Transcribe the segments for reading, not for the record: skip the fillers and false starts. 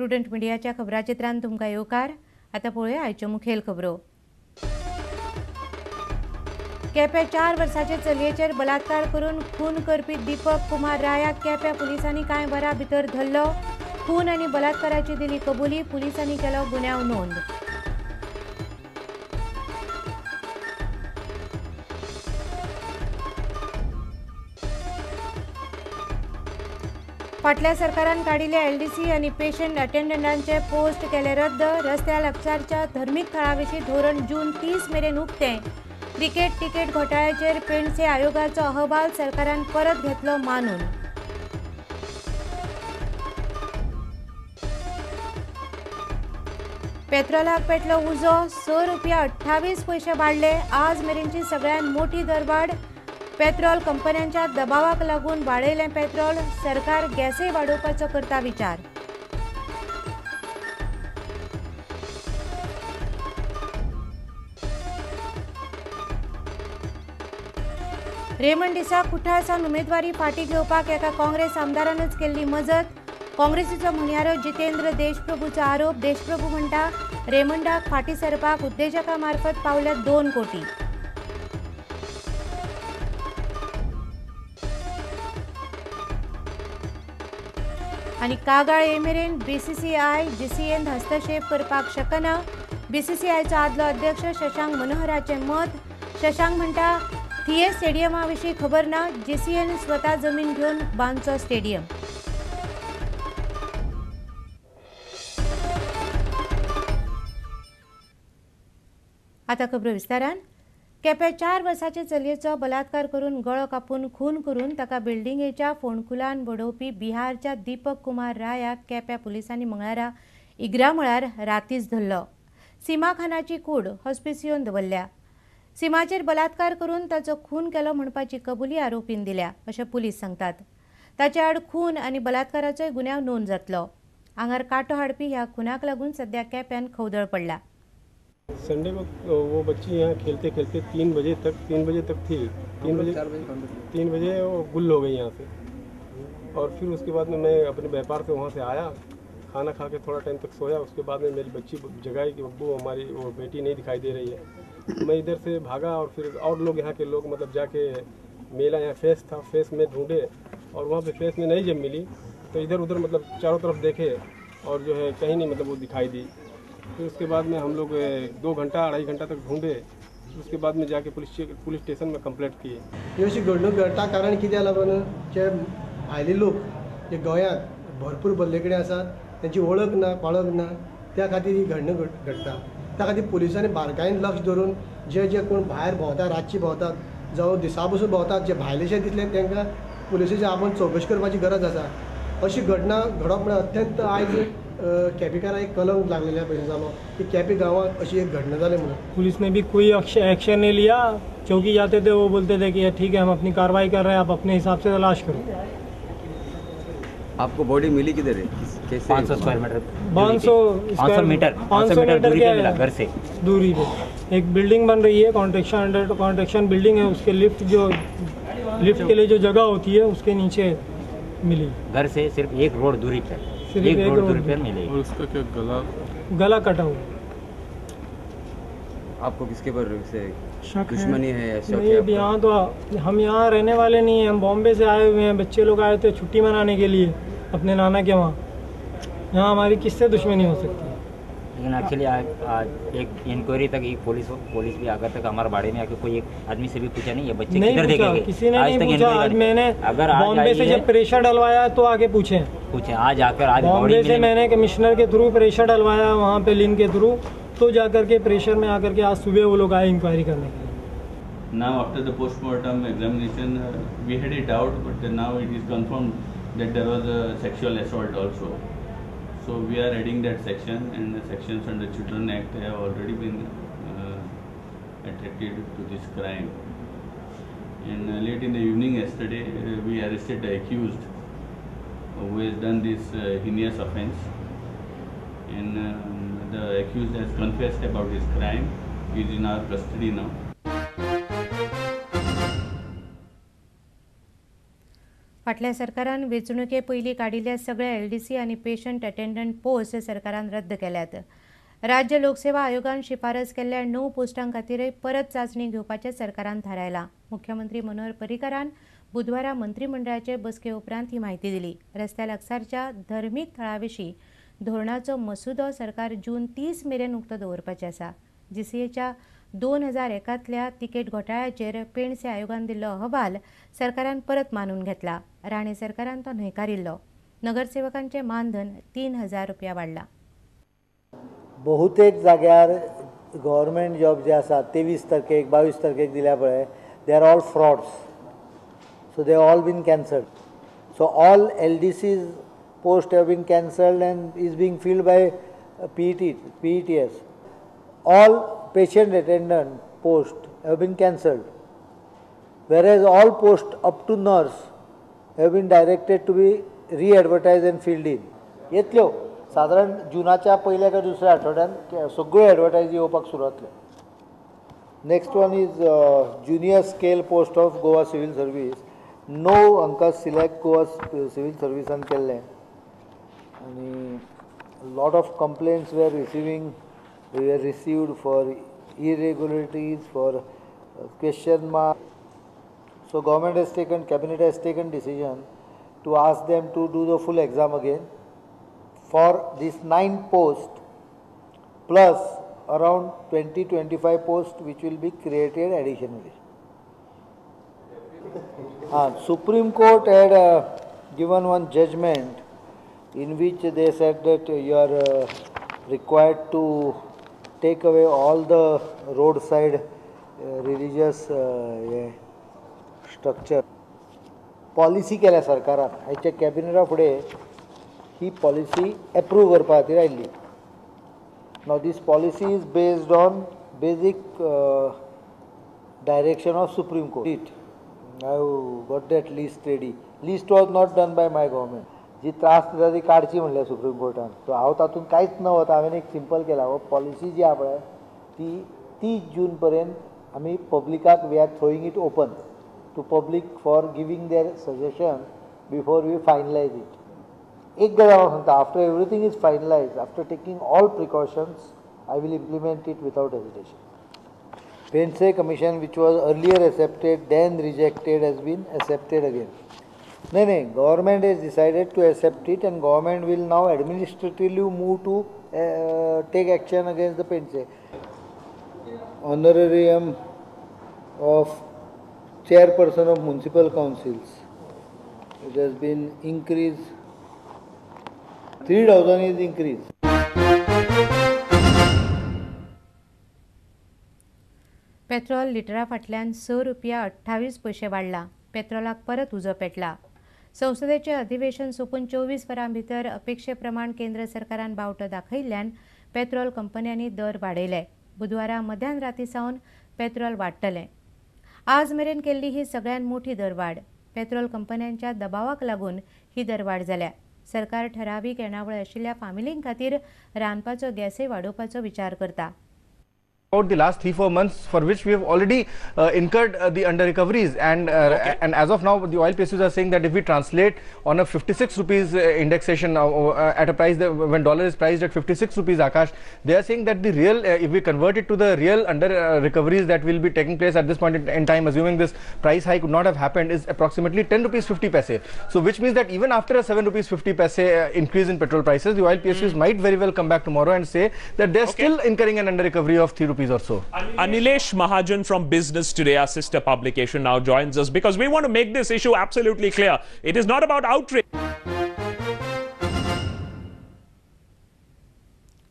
Prudent मिडियाच्या खबराचित्रान तुमकां येवकार। आतां पळोवया आयच्यो मुखेल खबरो। केप्यां 4 वर्सांचे चलयेचेर बलात्कार करून खून करपी दीपक कुमार रायाक केप्यां पुलिसांनी कांय वरां भितर धरलो। खून आनी बलात्काराची दिली कबुली, पुलिसांनी केलो गुन्यांव नोंद। फाटल्या सरकारान काडिल्ल्या एलडीसी आनी पेशंट अटेंडंटांचे पोस्ट केले रद्द। रस्त्या लागसारच्या धर्मीक थळा विशीं धोरण जून 30 मेरेन उक्तें। क्रिकेट तिकेट घोटाळ्याचेर पेंडसे आयोगाचो अहवाल सरकारान परत घेतलो मानून। पेट्रोलाक पेटलो उजो, 6 रुपया 28 पयशे वाडले। आज मेरेनची सगळ्यांत मोठी दरवाड। पेट्रोल कंपन्यांच्या दबावाक लागून वाडयलें पेट्रोल, सरकार गॅसय वाडोवपाचो करता विचार। रेमंड डिसा कुठाळ सावन उमेदवारी फाटीं घेवपाक एका काँग्रेस आमदारानच केल्ली मजत। काँग्रेसीचो म्हणयारो जितेंद्र देशप्रभूचो आरोप। देशप्रभू म्हणटा रेमंडाक फाटीं सरपाक उद्देजका मार्फत पावल्यात 2 कोटी। आनी कागाळ ये मेरेन बीसीसीआय जीसीएन हस्तक्षेप करपाक शकना। बीसीसीआयचो आदलो अध्यक्ष शशांक मनोहराचें मत। शशांक म्हणटा थिये स्टेडियमा विशीं खबर ना, जीसीएन स्वता जमीन घेवन बांदचो स्टेडियम। आतां खबरो विस्तारान। केप्यां 4 वर्सांचे चलयेचो बलात्कार करून गळो कापून खून करून ताका बिल्डिंगेच्या फोंडकुलान बडोवपी बिहारच्या दीपक कुमार रायाक केप्यां पुलिसांनी मंगळारा 11 म्हळ्यार रातीच धरलो। सीमा खानाची कूड हॉस्पिसियोन दवरल्या। सीमाचेर बलात्कार करून ताचो खून केलो म्हणपाची कबुली आरोपीन दिल्या अशें पुलीस सांगतात। ताचे आड खून आनी बलात्काराचोय गुन्यांव नोंद जातलो। आंगार कांटो हाडपी ह्या खुनाक लागून सद्या केप्यान खवदळ पडला। संडे को वो बच्ची यहाँ खेलते खेलते 3 बजे तक थी। 3 बजे वो गुल हो गई यहाँ से। और फिर उसके बाद में मैं अपने व्यापार से वहाँ से आया, खाना खा के थोड़ा टाइम तक सोया। उसके बाद में मेरी बच्ची जगाई कि बब्बू हमारी वो बेटी नहीं दिखाई दे रही है। मैं इधर से भागा और फिर और लोग यहाँ के लोग मतलब जाके मेला यहाँ फेस था, फेस में ढूंढे और वहाँ पे फेस में नहीं जब मिली तो इधर उधर मतलब चारों तरफ देखे और जो है कहीं नहीं मतलब वो दिखाई दी। फिर उसके बाद में हम लोग 2 घंटा 2.5 घंटा तक ढूंढे। उसके बाद में जाके पुलिस स्टेशन में कंप्लेंट की। ही अशी घडणूक घडटा कारण कित्याक लागून जे भायले लोक जे गोंयांत भरपूर भरले कडेन आसात तांची वळख ना पाळख ना, त्या खातीर ही घडणूक घडटा। त्या खातीर पुलिसांनी बारकायेन लक्ष दवरून जे जे कोण भायर भोंवतात, रातची भोंवतात जावं दिसा पसून भोंवतात, जे भायलेशे दिसले तांकां पुलिसेची आपोवन चवकशी करपाची गरज आसा। अशी घटना घडप म्हळ्यार अत्यंत आयज केपेकाराक एक कलंक लागलेल्या भशेन जालो की केपे गांवांत अशी एक घटना जाली म्हणून। पुलिस ने भी कोई एक्शन नहीं लिया। चौकी जाते थे वो बोलते थे कि ठीक है हम अपनी कार्रवाई कर रहे हैं, आप अपने हिसाब से तलाश करो। आपको बॉडी मिली किधर है? कैसे? 500 स्क्वायर मीटर, 500 मीटर, 500 मीटर दूरी पे मिला, घर से दूरी पे एक बिल्डिंग बन रही है, कॉन्ट्रेक्शन अंडर कॉन्ट्रेक्शन बिल्डिंग है, उसके लिफ्ट जो लिफ्ट के लिए जो जगह होती है उसके नीचे मिली। घर से सिर्फ एक रोड दूरी पर, एक रोड दूरी पर मिली। और उसका क्या गला कटा हुआ। आपको किसके पर से दुश्मनी है या शक है? यहाँ तो हम यहाँ रहने वाले नहीं हैं, हम बॉम्बे से आए हुए हैं। बच्चे लोग आए थे छुट्टी मनाने के लिए अपने नाना के वहाँ। यहाँ हमारी किससे दुश्मनी हो सकती है? लेकिन एक्चुअली आज एक इंक्वायरी तक एक पुलिस भी आकर तक हमारे बाड़े में आके कोई एक आदमी से भी पूछा नहीं ये बच्चे नहीं किधर देखेंगे, किसी ने नहीं पूछा। आज मैंने अगर बॉम्बे से जब प्रेशर डलवाया तो आके पूछे आज आकर आज बॉम्बे से मैंने कमिश्नर के थ्रू प्रेशर डलवाया वहाँ पे लिंक के थ्रू, तो जाकर के प्रेशर में आकर के आज सुबह वो लोग आए इंक्वायरी करने के लिए। Now after the postmortem examination we had a doubt, but now it is confirmed that there was a sexual assault also. So we are adding that section, and the sections under Children Act have already been attracted to this crime. And late in the evening yesterday we arrested the accused who has done this heinous offence, and the accused has confessed about his crime. He is in our custody now. फाटल्या सरकारान वेंचणुके पयलीं काडिल्ल्या सगळ्या LDC आनी patient attendant post सरकारान रद्द केल्यात. राज्य लोकसेवा आयोगान शिफारस केल्ल्या 9 पोस्टां खातीरय परत चांचणी घेवपाचें सरकारान थारायलां. मुख्यमंत्री मनोहर पर्रीकारान बुधवारा मंत्रीमंडळाचे बसके उपरांत ही म्हायती दिली. रस्त्या लागसारच्या धर्मीक थळा विशीं धोरणाचो मसुदो सरकार जून 30 मेरेन उक्तो दवरपाचें आसा. जीसीएच्या 2001तल्या तिकेट घोटाळ्याचेर पेणसे आयोगान दिल्लो अहवाल सरकारान परत मानून घेतला. राणे सरकारान तो न्हयकारिल्लो. नगरसेवकांचें मानधन 3000 रुपया वाडलां. बहुतेक जाग्यार गव्हर्मेंट जॉब जे आसा 23 तारखेक 22 तारखेक दिल्या पळय, they are all frauds. So they all been cancelled. So all LDCs post have been cancelled and is being filled by PETS. All patient attendant post have been cancelled, whereas all post up to nurse have been directed to be re-advertised and filled in. येतल्यो सादारण जुनाच्या पयल्या काय दुसऱ्या आठवड्यान सगळ्यो advertise येवपाक सुरू जातल्यो. Next one is junior scale post of Goa civil service. 9 हांकां सिलेक्ट गोवा सिवील सर्विसान केल्लें आनी lot of complaints we are received for irregularities, for question mark. So government has taken, cabinet has taken decision to ask them to do the full exam again for this 9 post plus around 20-25 posts which will be created additionally. Supreme Court had given one judgment in which they said that you are required to take away all the roadside religious structure. Policy केल्या सरकारान आयच्या कॅबिनेटा फुडें ही policy approve करपा खातीर आयिल्ली. Now this policy is based on basic direction of Supreme Court. I have got that list ready. List was not done by my government. जी त्रास दिता ती काडची म्हणल्या सुप्रीम कोर्टान. सो हांव तातूंत कांयच न वता हांवें एक सिंपल केला. हो पॉलिसी जी आहा पळय ती 30 जून पर्यंत आमी पब्लिकाक we are throwing it open to public for giving their suggestion before we finalise it. एक गजाल हांव सांगता, after everything is finalise, after taking all precautions, I will implement it without hesitation. Pendse Commission, which was earlier accepted, then rejected, has been accepted again. No, government has decided to accept it and government will now administratively move to take action against the Pendse. Honorarium of chairperson of municipal councils, it has been increased, 3,000 is increased. Petrol Litera फाटल्यान 6 रुपया 28 पयशे वाडला. पेट्रोलाक परत उजो पेटला. संसदेचें अधिवेशन सोंपून 24 वरां भितर अपेक्षे प्रमाण केंद्र सरकारान बावटो दाखयिल्ल्यान पेट्रोल कंपन्यांनी दर वाडयले. बुधवारा मध्यान राती सावन पेट्रोल वाडटलें. आज मेरेन केल्ली ही सगळ्यात मोठी दरवाड. पेट्रोल कंपन्यांच्या दबावाक लागून ही दरवाड जाल्या. सरकार ठरावीक येणावळ आशिल्ल्या फामिलीं खातीर रांदपाचो गॅसय वाडोवपाचो विचार करता. About the last 3-4 months, for which we have already incurred the under recoveries, and okay. And as of now the oil PSUs are saying that if we translate on a 56 rupees indexation at a price that when dollar is priced at 56 rupees, Akash, they are saying that the real if we convert it to the real under recoveries that will be taking place at this point in time, assuming this price hike would not have happened, is approximately 10 rupees 50 paise. So which means that even after a 7 rupees 50 paise increase in petrol prices, the oil PSUs might very well come back tomorrow and say that they are still incurring an under recovery of 3 rupees or so. Anilesh Mahajan from Business Today, our sister publication, now joins us because we want to make this issue absolutely clear. It is not about outrage.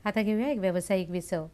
आता घेऊया एक व्यावसायिक विसव.